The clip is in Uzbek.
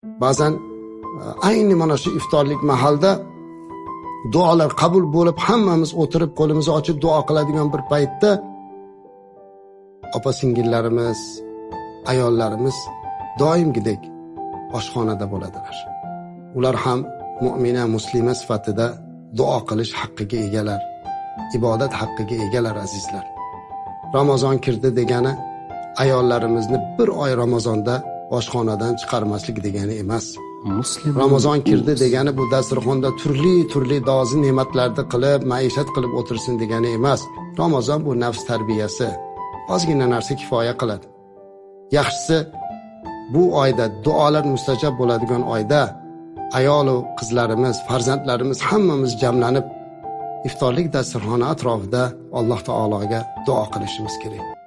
Ba'zan ayni mana shu iftorlik mahalda duolar qabul bo'lib, hammamiz o'tirib qo'limizni ochib duo qiladigan bir paytda opa singillarimiz, ayollarimiz doimgidek oshxonada bo'ladilar. Ular ham mu'mina, muslima sifatida duo qilish haqqiga egalar, ibodat haqqiga egalar azizlar. Ramazon kirdi degani ayollarimizni bir oy Ramazonda oshxonadan chiqarmaslik degani emas. Ramazon kirdi degani bu dasturxonda turli-turli dozi ne'matlarni qilib, maishat qilib o'tirsin degani emas. Ramazon bu nafs tarbiyasi. Ozgina narsa kifoya qiladi. Yaxshisi bu oyda duolar mustajob bo'ladigan oyda ayol va qizlarimiz, farzandlarimiz hammamiz jamlanib iftorlik dasturxoni atrofida Alloh taologa duo qilishimiz kerak.